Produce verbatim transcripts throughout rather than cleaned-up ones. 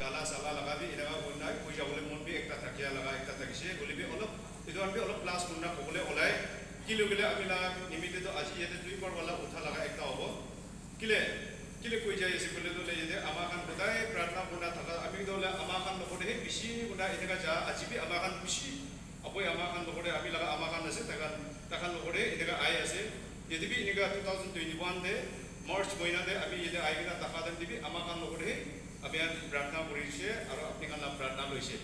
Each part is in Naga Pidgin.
Jala sala laga bi eneka kurina koi jabole mon bi ekta thakia laga ekta thakishe, hoile bi olop etu khan bi olop plus kurina kobole olai. Kile koile ami laga nimite toh aji yate duibar wala utha laga ekta hobo. Kile, kile koi jai ase koile toh yate ama khan kodai pratna kurina thaka, ami toh hoile ama khan logote he bishi kurina eneka ja, aji bi ama khan bishi apoi ama khan logote, ami laga ama khan ase, takhan, takhan logote eneka ahi ase. Yate bi eneka two thousand twenty-one te March mohina te ami yate ahi kena thaka time te bi ama khan logote he ami khan pratna kurishe aro apni khan la pratna loishe.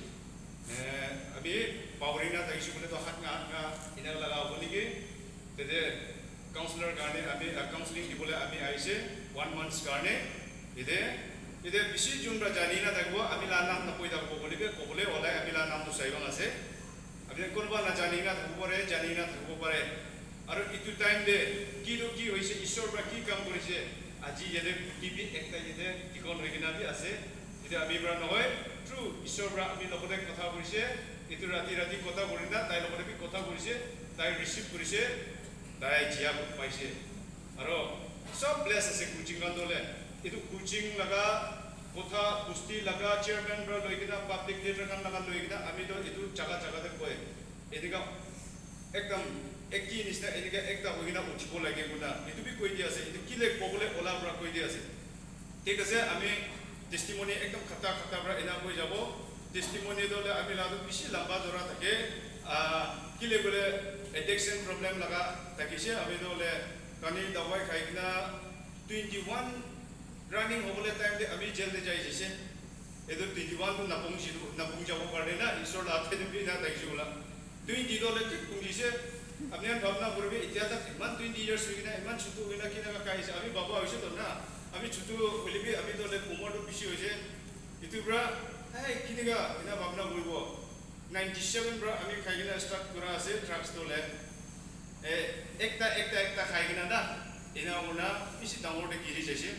Eh, ami paurina thakishe koile toh hat nga, hat nga eneka laga hobo niki? Tete counselor karne ami, ah, counseling dibole ami ahishe one months karne. Ite, ite bishi jun pra jani na thakibo, ami la nam nakoi thakibo koile bi kobole olai, ami la nam toh Saibang ase. Ami konoba na jani na thakibo pare, jani na thakibo pare. Aro itu time te ki toh ki hoise, Ishwar pra ki kam korise, aji yate kuti bi ekta yate dikon hoi kena bi ase. Ite ami pra nohoi, true Ishwar pra ami logote kotha korise. Itu rati rati kotha kurina tai logote bi kotha korise, tai receive korise. Tai jia paise. Aro sob bless ase coaching khan toh le. Etu coaching laga kotha bosti laga chairman para loi kena public leader khan laga loi kena ami toh etu jaga jaga te koi. Enika ekdam ekti nisna enika ekta hoi kena uthibo lage kona. Etu bi koi di ase. Etu kile kobole ola para koi di ase. Thik ase, ami testimony ekdam khata khata para ena koi jabo. Testimony toh hoile ami la toh bishi lamba jora thake. Ah, kile koile addiction problem laga thakishe, ami toh hoile kani dawai khai kena twenty-one running hobole time te ami jail te jai jaise. Etu twenty-one toh napung jilu, napung jabo karne na, Isor la hath te bi na thakishe bola. Twenty toh le thik pungji se. Apni khan bhabna kuribi, etia tak iman twenty years hoi kena, iman chutu hoi kena, kineka kai ase. Ami baba hoise toh na. Ami chutu hoile bi, ami toh le umar toh bishi hoise. Etu pra, hey, kineka, ena bhabna kuribo. Ninety seven pra ami khai kena start kura ase, drugs toh le. Eh, ekta, ekta, ekta khai kena na. Ena hoina, bishi dangor te giri jaise.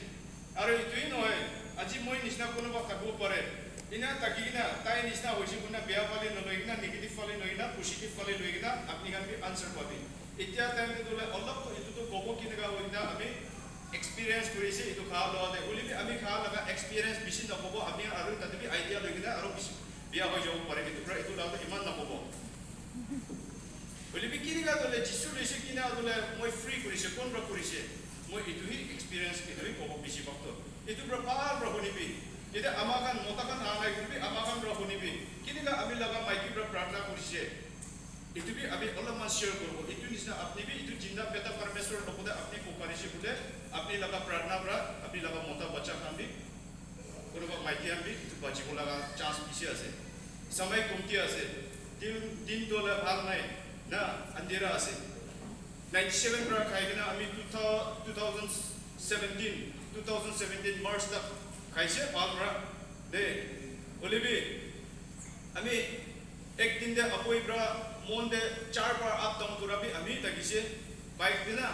Aro etu hi nohoi, aji moi nishina kunuba thakibo pare. Ena thaki kena, tai nishina hoise koina bia phale naloi kena, negative phale loi kena, positive phale loi kena, apni khan bi answer pabi. Etia time te toh le olop toh etu toh kobo kineka hoi kena ami experience kuri ase, etu kha loa te. Hoile bi ami kha laga experience bishi nakobo, ami khan aro tate bi idea loi kena aro bishi bia hoi jabo pare. Etu pra etu la toh iman nakobo. Hoile bi kineka toh le Jisu loise kina toh le moi free kurise, kon pra kurise? Moi etu hi experience, etu hi kobo bishi bhag toh. Etu pra bhal pra hunibi. Ete ama khan mota khan aha nai koilebi ama khan pra hunibi. Kineka ami laga maiki pra pratna kurise? Etu bi ami olopman share kuribo. Etu nisina apni bi etu jinda beta Parmeshwar logote apni ko parise bole apni laga pratna pra apni laga mota bacha khan bi Kunuba maiki khan bi etu bachibo laga chance bishi ase. Samay komti ase. Din, din toh la bhal nai. Na, andhera ase. Ninety seven pra khai kena ami two thou-, two thousand seventeen, two thousand seventeen March tak khaise bhal pra. De, hoile bi, ami ek din te apoi pra mon te char bar up down kura bi ami thakise. Bike te na,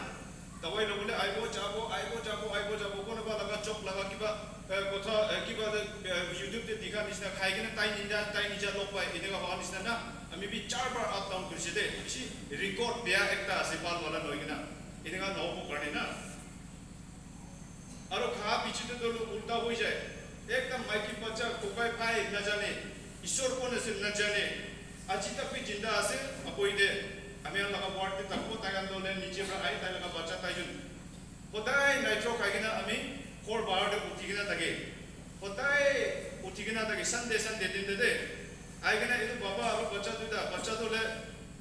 dawai lobole aibo, jabo, aibo, jabo, aibo, jabo, konoba laga chok laga kiba, eh, kotha, eh, kiba te, eh, YouTube te dikha nisina khai kena tai ninja, tai ninja log pai, eneka howa nisina na, ami bi char bar up down kurise de, bishi record bia ekta ase, bhal wala loi kena, eneka nohobo karne na. Aro kha piche te toh ulta hoi jai. Ekta maiki bacha kokai bhai najane, Ishwar kon ase najane. Aji tak bi jinda ase, apoi te. Ami khan laga ward te thakibo, tai khan toh le niche pra ahi, tai laga bacha tai jun. Hodai nitro khai kena ami ghor bahar te uthi kena thake. Hodai uthi kena thake, Sunday, Sunday din te de. Ahi kena etu baba aro bacha duita, bacha toh le,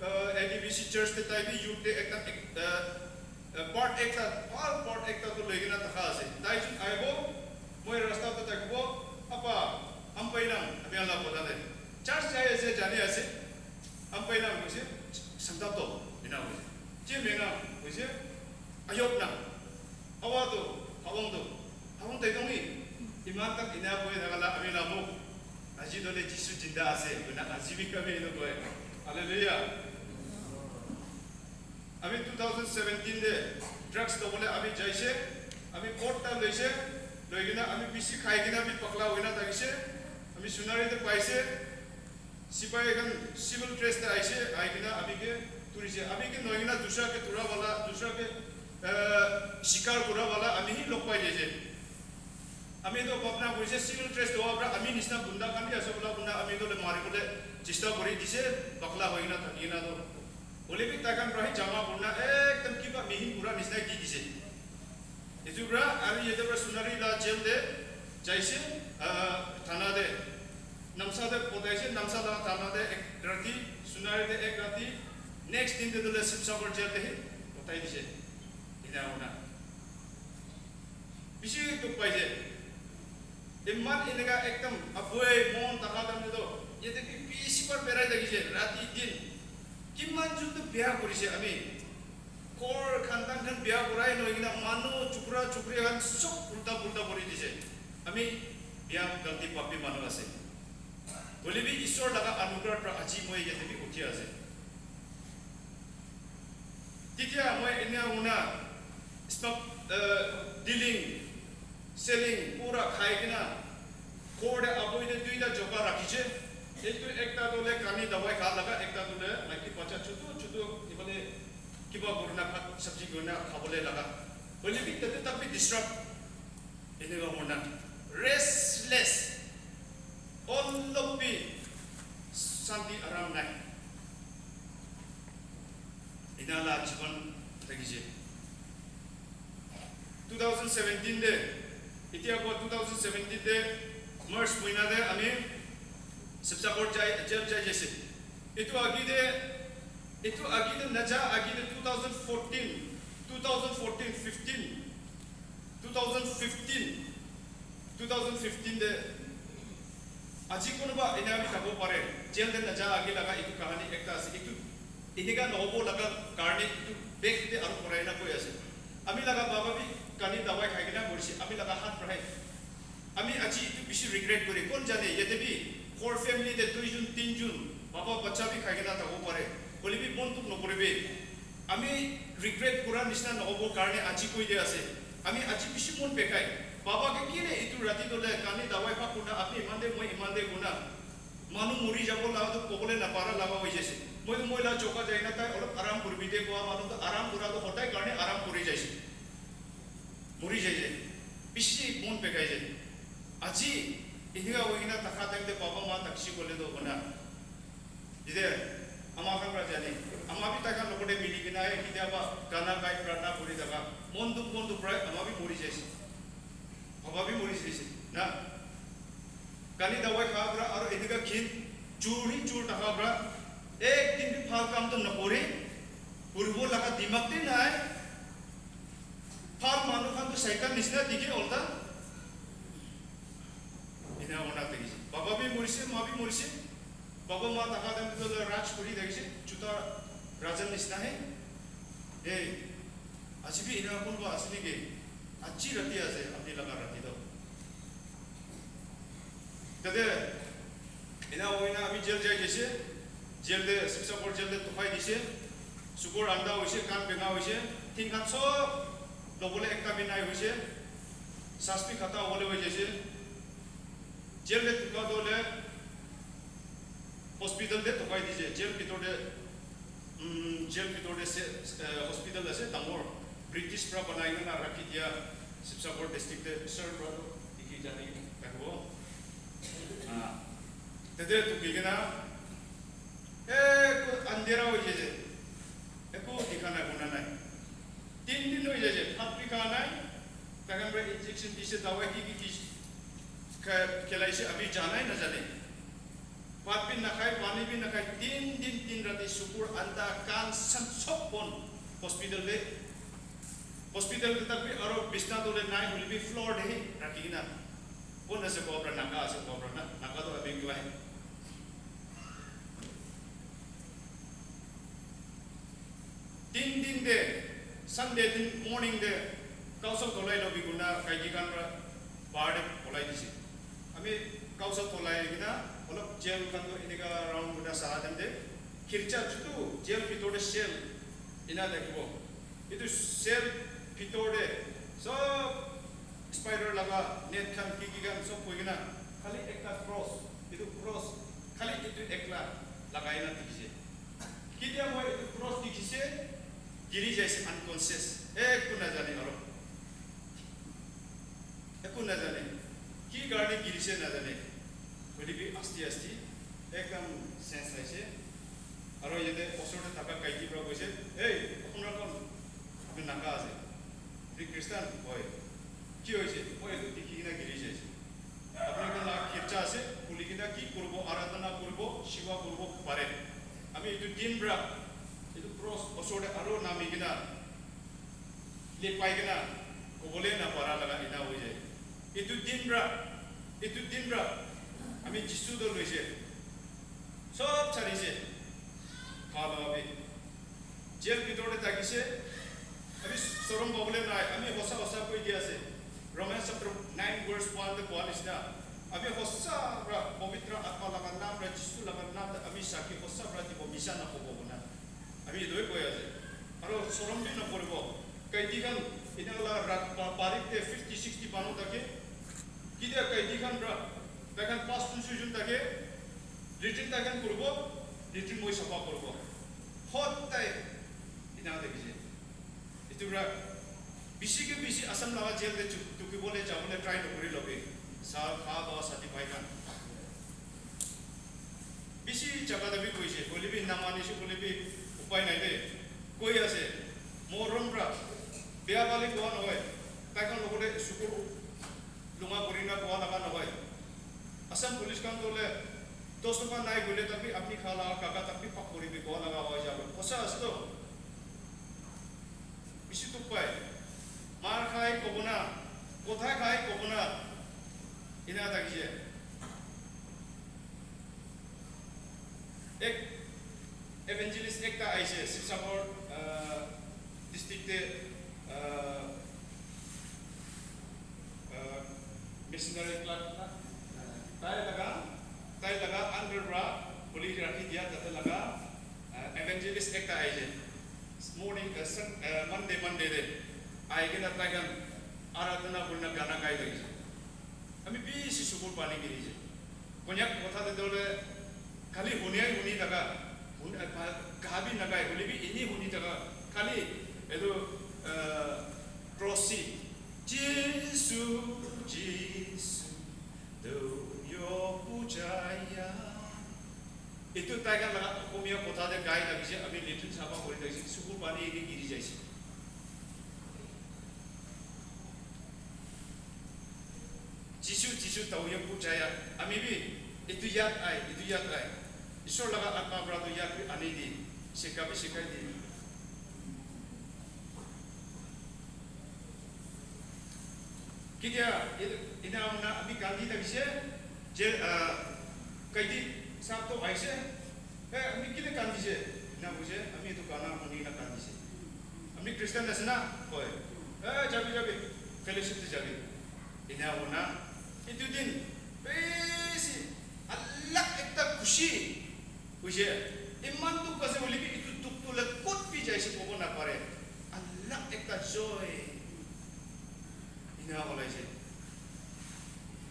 uh, A D B C church te tai bi youth te ekta, ek-, uh, Eh, part ekta, bhal part ekta toh loi kena thaka ase. Tai jun ahibo, moi rasta te thakibo, "Apa, ampai nang," ami khan la bola te. Church jai ase, jani ase. "Ampai nang," koise, "Sangtap to," ena koise. "Je me nang," koise, "Ayop nang." "Awa to, hawang to, hawang tai tong ni." Iman tak ena koi thaka la ami la muk. Aji toh le Jisu jinda ase, koina aji bi kami eno koi. Hallelujah. Ami two thousand seventeen te drugs lobole ami jaise, ami court ta loise, loi kena ami bishi khai kena ami pakla hoina thakise, ami Sunari te paise, sipai khan civil dress te aise, ahi kena ami ke thurise, ami ke nohoi kena dusra ke thura wala, dusra ke, eh, shikar kura wala ami hi log pai jaise. Ami toh bhabna kurise, civil dress toh pra ami nisna gunda khan bi ase, ola gunda ami toh le mari bole chesta kuri dise, bakla hoi kena thaki kena toh. Hoile bi tai khan pra hi jama kurna ekdam kiba mihin kura nisna ki dise. Etu pra ami yate pra Sunari la jail te jaise, ah, thana te. Namsa te potaise, Namsa la thana te ek rati, Sunari te ek rati, next din te toh le Sibsagar jail te hi potai dise. Ena hona. Bishi dukh paise. Iman eneka ekdam aboi mon thaka time te toh, yate bi bishi bar berai thakise, rati din. Kiman jun toh bia kurise ami. Ghor khandan khan bia kurai nohoi kena manu chukra chukri khan sob ulta pulta kuri dise. Ami bia galti papi manu ase. Hoile bi Isor laga anugrah pra aji moi yate bi uthi ase. Titia moi enia huna stock, eh, dealing, selling pura khai kena ghor te aboi te duita joka rakhiche. Etu ekta toh le kani dawai kha laga, ekta toh le maiki bacha chutu chutu ibale kiba kurina bhat sabji kurina khabole laga. Hoile bi tate tak bi disturb. Eneka hona restless, olop bi shanti aram nai. Ena la jiban thakise. Two thousand seventeen te, etia koa two thousand seventeen te, March mahina te ami Sibsagar jai, jail jai jaise. Etu agi te, etu agi te naja agi te two thousand fourteen, two thousand fourteen, fifteen, two thousand fifteen, two thousand fifteen te aji kunuba ena bi thabo pare, jail te naja agi laga etu kahani ekta ase, etu eneka nohobo laga karne etu back te aru korai na koi ase. Ami laga baba bi kani dawai khai kena morise, ami laga hat bahai. Ami aji etu bishi regret kore, kon jane, yate bi ghor family te duijun, tinjun, baba bacha bi khai kena thabo pare, hoile bi mon dukh nokoribi. Ami regret kura nisna nohobo karne aji koi de ase. Ami aji bishi mon pekai. Baba ke kile etu rati toh le kani dawai kha kuna apni iman de moi iman de kuna. Manu mori jabo laga toh kobole napara laga hoi jaise. Moi toh moi la choka jai na tai olop aram kuribi de koa manu toh aram kura toh hodai karne aram kuri jaise. Mori jai jai. Bishi mon pekai jai. Aji eneka hoi kena thaka time te baba ma thakise koile toh hona. Jide ama khan pra jane, ama bi tai khan logote mili kena, eh, ketiaba gana gai pratna kuri thaka, mon dukh, mon dukh pra ama bi mori jaise. Baba bi mori jaise. Na? Kani dawai kha pra aro enika khin, chur hi chur thaka pra, ek din bi bhal kam toh nakore, kuribo laga dimag te nai. Bhal manu khan toh shaitan nisina dikhe ulta. Ena hona thakise. Baba bi morise, ma bi morise. Baba ma thaka time te toh raj kuri thakise, chuta raja nisina he. Hey, aji bi ena kunba ase niki? Aji rati ase, apni laga rati toh. Tate, ena hoina ami jail jai jaise, jail te, Sibsagar jail te tukhai dise, sukur anda hoise, kan benga hoise, thing khan sob lobole ekta bi nai hoise, sas bi khata hobole hoi jaise. Jail te thaka toh le hospital te tukhai dise, jail bitor te, um, jail bitor te se, eh, hospital ase dangor, British pra banai kena rakhi dia, Sibsagar district te, sir pra toh dikhi jani thakibo. Ah, tete thaki kena, eku andhera hoi jaise, eku dikha nai, huna nai. Tin din hoi jaise, bhat bi kha nai, tai khan pra injection dise, dawai ki ki ki kha-, khilaise, abhi jana hi na jane. Bhat bhi nakhai, pani bhi nakhai, tin din, tin rati, sukur, anda, kan, san, sob bon. Hospital te, hospital te tak bhi aro bisna tole nai, hoile bhi floor te hi rakhi kena. Kon ase koa pra, Naga ase koa pra na, Naga toh abhi klai. Tin din te, Sunday din morning te, council tolai lobi guna, kaiki kan pra, bahar te polai dise. Ami council tolai kena, olop jail khan toh eneka round kurina saha time te, khircha chutu jail bitor te cell ena thakibo. Etu cell bitor te sob spider laga net khan ki ki khan sob koi kena khali ekta cross, etu cross khali etu ekla lagai na dikhi se. Ketia moi etu cross dikhi se, giri jaise unconscious, eku na jane aro. Eku na jane. Ki karne girise najane, hoile bi asti asti ekdam sense aise. Aro yate osor te thaka kaiti pra koise, "Hey, apnara kon? Apni Naga ase? Apni Christian?" "Hoi." "Ki hoise?" "Oi, etu dikhi kena giri jaise. Apni khan la khircha ase, khuli kena ki kuribo, aradhana kuribo, shiva kuribo pare. Ami etu din pra, etu cross osor te aro nami kena, lepai kena kobole napara laga ena hoi jai. Etu din pra, etu din pra ami Jisu toh loise. Sob charise. Kha loa bi. Jail bitor te thakise. Ami sorom pabole nai. Ami hosa hosa koi di ase. Romans chapter nine verse one te koa nishina. Ami hosa pra, Pavitra Atma laga naam pra, Jisu laga naam te ami sakhi hosa pra dibo, misa nakobo kona. Ami etu he koi ase. Aro sorom bi naporibo. Kaiti khan ena la rat pa-, parik te fifty, sixty manu thake. Kitia kaiti khan pra, tai khan pas jun, sui jun thake. Latrine tai khan kuribo, latrine moi sapha kuribo. Hot tai ena thakise. Etu pra bisi ke bisi Assam laga jail te chu-, tukibole jabole try nokori lobi. Sa, kha, ba, sati bhai khan. Bisi jaga te bi koise, hoile bi namanise, hoile bi upai nai de. Koi ase, morom pra, bia pali koa nohoi, tai khan logote sukur lunga kuri na koa laga nohoi. Assam police khan toh le, dos toka nai koile tak bi apni kha laga kaka tak bi pak kuri bi koa laga hoi jabo. Hosa ase toh. Bisi dukh pai. Mar khai kobo na, kotha khai kobo na. Ena thakise. Ek evangelist ekta aise, Sibsagar, ah, district te, ah, ah, missionary clerk na, tai laga, tai laga under pra khuli rakhi dia, tate laga, ah, evangelist ekta aise. Morning, ah, Sun-, ah, Monday, Monday te ahi kena tai khan aradhana kurina gana gai thakise. Ami bishi sukur pani girise. Konyak kotha te tohle khali huniai huni thaka, hun-, eh, pa-, kaha bi nagai, hoile bi eni huni thaka, khali etu, eh, cross si, "Jisu, Jisu, tu yo pujaya." Etu tai khan laga Ohomia kotha te gai thakise, ami latrine sapha kuri thakise, sukur pani eni giri jaise. Jisu, Jisu, tau ya pujaya. Ami bi, etu yat ai, etu yat ai. Isor laga atma pra tu yat bi ani di, sika bi sikai di. Kitia, etu, ina hona ami kandi thakise, je, ah, kaiti sab to aise, "Hey, ami kile kandise?" Ena koise, "Ami etu gana huni na kandise." "Ami Christian ase na?" "Hoi." "Eh, jabi, jabi. Fellowship te jabi." Ena hona, etu din, bishi, alag ekta khushi hoise. Iman dukh ase hoile bi, etu dukh tu le kot bi jaise kobo napare. Alag ekta joy. Ena olaise.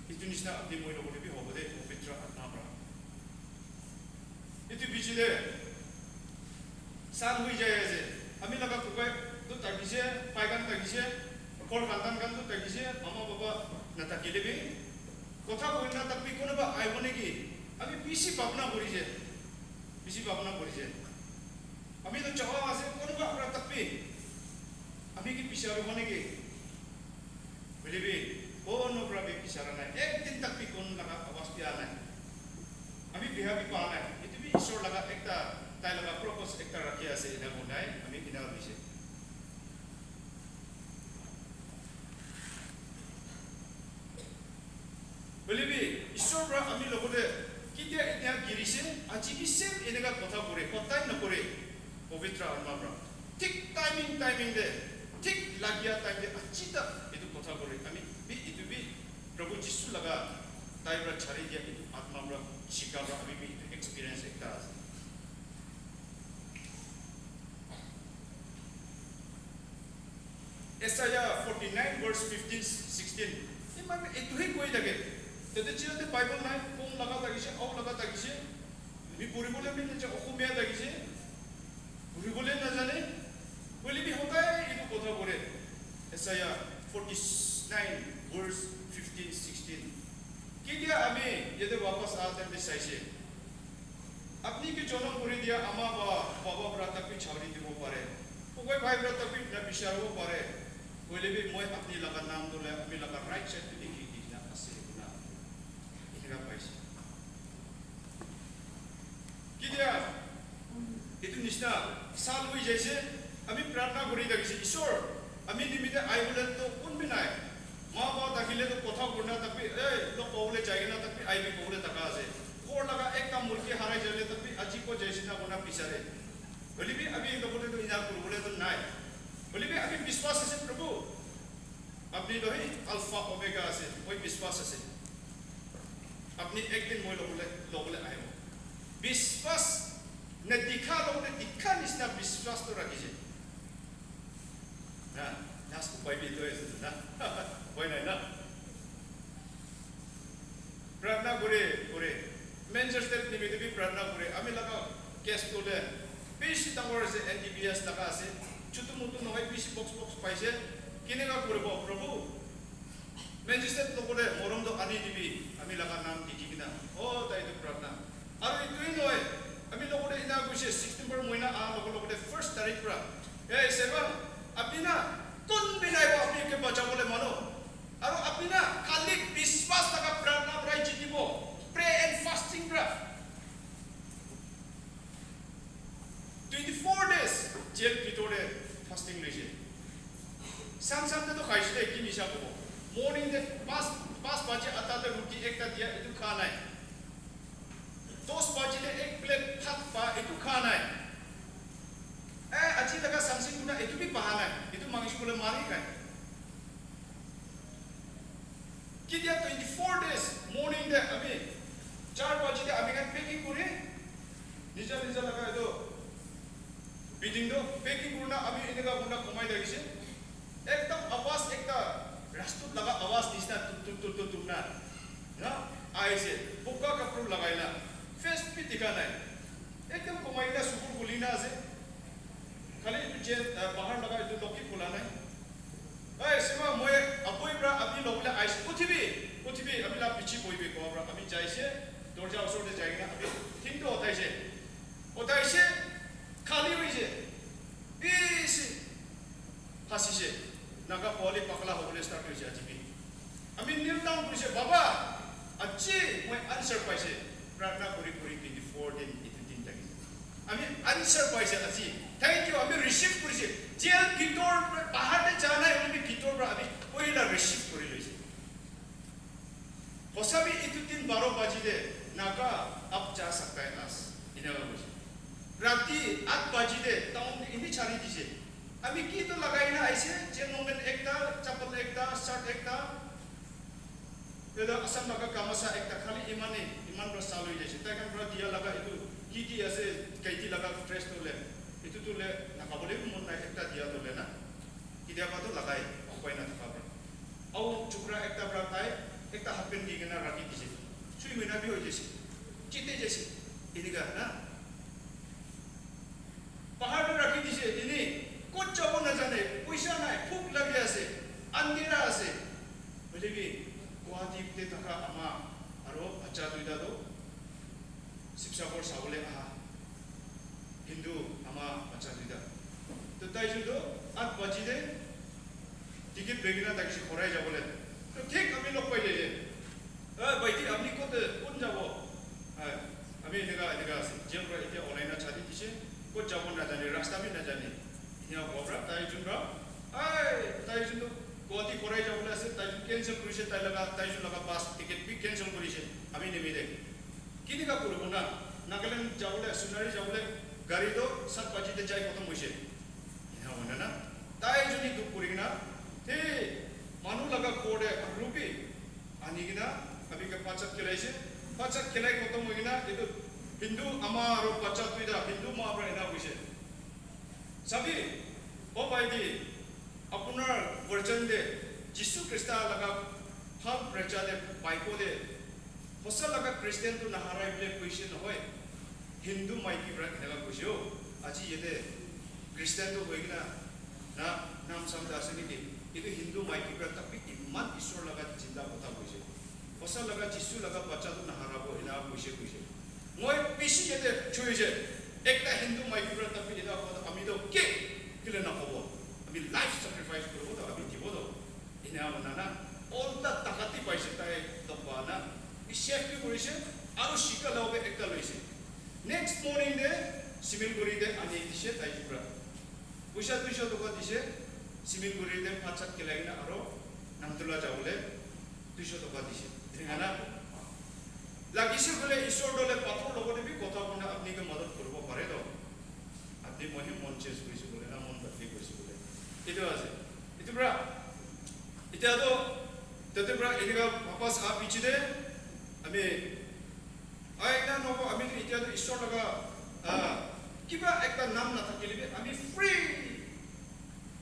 Etu nishina apni moi logote bi hobo de, Pavitra Atma pra. Etu bichi de san hui jai ase. Ami laga kukai tu thakise, pai khan thakise, ghor khandan khan tu thakise, mama baba nathakile bi, kotha koi na tak bi konoba aibo neki? Ami bishi bhabna kuri je, bishi bhabna kuri je. Ami tu chawa ase, konoba pra tak bi ami ke bicharibo neki? Hoile bi, kono pra bi bichara nai. Ek din tak bi kono laga awaaz bi aha nai. Ami biha bi pa nai. Etu bi Isor laga ekta, tai laga purpose ekta rakhi ase, ena koi nai, ami ena hoise. Hoile bi, Isor pra ami logote ketia enia girise, aji bi same eneka kotha kure, kotai nokore, Pavitra Atma pra. Thik timing, timing te, thik lagia time te, aji tak etu kotha kure. Ami bi etu bi Prabhu Jisu laga tai pra chari dia etu Atma pra, shika pra, ami bi etu experience ekta ase. Isaiah forty nine verse fifteen, sixteen. Iman etu he koi thake. Tete chira te Bible nai, kom laga thakise, au laga thakise. Ami puribole mi naja, Ohomia thakise. Puribole najane. Hoile bi hodai etu kotha kore. Isaiah forty nine verse fifteen, sixteen. Ketia ami yate wapas aha time te saise, apni ke jonom kuri dia ama ba baba para tak bi chawri dibo pare, koi bhai para tak bi na bicharibo pare, hoile bi moi apni laga naam tu le ami laga right side te likhi dina ase koina enika paise. Ketia etu nisna sal hoi jaise, ami pratna kuri thakise, Ishwar, ami nimite ahibole to kun bi nai. Ma ba thakile to kotha kurna tak bi, eh, log kobole jai kena tak bi ahibi kobole thaka ase. Ghor laga ekta murgi harai jaile tak bi aji ko jaise na kurna bisare. Hoile bi ami logote to ena kuribole to nai. Hoile bi ami biswas ase, Prabhu. Apni toh hi Alpha Omega ase, moi biswas ase. Apni ekdin moi lobole, lobole ahibo. Biswas na dikha lobole dikha nisna biswas toh rakhise. Na, das upai bi toh ase na. Upai nai na. Pratna kure, kure. Magistrate nimite bi pratna kure. Ami laga case tu le bishi dangor ase, N D P S laga ase. Chutu mutu nohoi, bishi box box paise. Kineka kuribo, Prabhu? Magistrate logote morom to ani dibi, ami laga naam dikhi kina. Oh, tai tu pratna. Aru etu hi nohoi, ami logote ena koise, September mohina aha logo logote first tarik pra. Hey, Sevang, apni na kun bi nai bo apni ke bachabole manu. Aru apni na khali biswas laga pratna pra jitibo. Pray and fasting pra. Twenty four days jail bitor te fasting loise. Sam sam te to khaise de, ki misha kobo. Morning te pas, pas baje atta te roti ekta dia, etu kha nai. Dos baje te ek plate bhat pa, etu kha nai. Eh, aji laga samsing kuna etu bi paha nai. Etu mangsi kole mari khai. Ketia twenty four days morning te ami char baji te ami khan packing kuri, nija nija laga etu bedding tu packing kurina ami eneka kurina khumai thakise. Ekdam awaz ekta rajdoot laga awaz nisna tuk tuk tuk tuk tuk na, na ahise, boga kapur lagai na, face bi dikha nai, ekdam khumai na sukur khuli na ase, khali etu jail, ah, bahar laga etu lock bi khula nai. Hey, Sima, moi apoi pra apni lobole aise. Uthibi, uthibi, apni la piche bohibi, koa pra apni jaise, dorja osor te jai kena apni thing to uthaise. Uthaise, khali hoise. Bishi hasise. Naga poali pakla hobole start hoise aji bi. Ami kneel down kurise, "Baba, aji moi answer paise." Pratna kuri kuri twenty four din, etu din thakise. Ami answer paise aji. Thank you, ami receive kurise. Jail bitor, bahar te ja nai, ami bitor pra ami poila receive kuri loise. Hosa bi etu din baro baji te Naga ab ja sakta hai aas. Eneka koise. Rati aat baji te town te eni chari dise. Ami ki to lagai na aise, jail longpant ekta, chappal ekta, shirt ekta, Tela Assam laga kamasa ekta khali imane, iman pra sal hoi jaise. Tai khan pra dia laga etu ki ki ase, kaiti laga dress to le, etu to le, nakabole bi mon nai, ekta dia to le na. Ketia ba to lagai, upai na thaka pra. Au chukra ekta pra tai, ekta half pant di kena rakhi dise. Sui mahina bi hoi jaise. Chite jaise. Enika na. Bahar te rakhi dise, ene kot jabo najane, poisa nai, bhuk lagi ase, andhera ase. Hoile bi Guwahati te thaka ama aro bacha duita toh Sibsagar sabole aha. Hindu ama bacha duita. To tai jun toh aat baji te ticket loi kena thakise ghorai jabole. To thik ami log pai jai. "Ah, bhai ji, apni kot, eh, kon jabo?" "Ah, ami eneka, eneka ase. Jail pra etia olai na chari dise. Kot jabo najane, rasta bi najane." Etia koa pra, tai jun pra, "Ai, tai jun toh Guwahati ghorai jabole ase, tai jun cancel kurise, tai laga, tai jun laga bus ticket bi cancel kurise. Ami nimite." Kineka kuribo na? Nagaland jabole, Sunari jabole, gari toh sat baji te jai khotom hoise. Enika hoina na, tai juni dukh kuri kena, hey, manu laga ghor te aru bi ani kena, ami ke bhat sat khilaise, bhat sat khilai khotom hoi kena, etu Hindu ama aru bacha duita Hindu ma pra ena hoise. Sabi, o bhai di, apunar version te Jisu Krista laga bhal precha te pai ko de, hosa laga Christian tu naharai bole koise nohoi. Hindu maiki pra eneka koise, "Oh, aji yate Christian tu hoi kena na nam sam ta ase niki?" Etu Hindu maiki pra tapi iman Isor laga jinda kotha koise. Osa laga Jisu laga bacha tu naharabo ena koise koise. Moi bishi yate chuise. Ekta Hindu maiki para tapi ena koa ami to ke kile na kobo. Ami life sacrifice koribo to ami dibo to. Ena mana na. Olta takati paise tai to pa na. Bi chef bi korise. Aru shika lao be ekta loise. Next morning de Similguri de ani dise tai jubra. Puisa duisho toka dise, Similguri te bhat chat khilai kena aro Namtula jabole duisho toka dise. Eneka na lagise koile Isor dole pathor logote bi kotha kurina apni ke madad koribo pare to. Apni moi he mon change korise bole na mon badli korise bole. Etu ase. Etu pra, etia to, tate pra eneka wapas aha piche te, ami Aina nobo ami tu etia tu Isor laga, ah, kiba ekta nam nathakile bi ami free.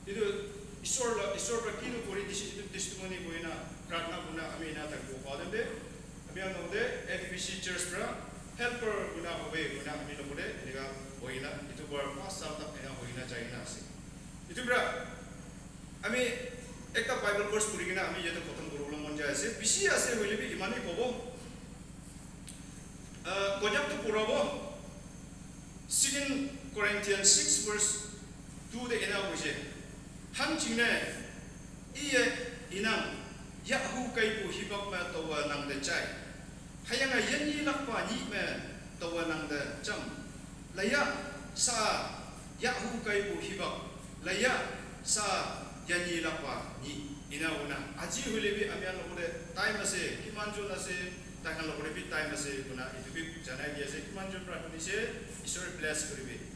Etu Isor la, Isor pra kinu kori dise etu testimony koina pratna kurna ami ena thakibo pare de. Ami khan logote F B C church pra helper kurna hobe kurna ami logote eneka hoina etu pra pas saal tak ena hoina jaina ase. Etu pra ami ekta Bible verse puri kena ami yate khatam kuribole mon jai ase. Bishi ase hoile bi imane kobo. Ah, Konyak tu purabo. Second Corinthians six verse two de ena koise. Han chingne iye inang yahu kaipu hibak ma towa nang de chai. Hayanga yanyi lakpa ni me towa nang de cham. Laya sa yahu kaipu hibak. Laya sa yanyi lakpa ni. Ena hoina aji hoile bi ami khan logote time ase, kiman jon ase, tai khan logote bi time ase koina etu bi janai di ase, kiman jon pra hunise, Isor bless koribi.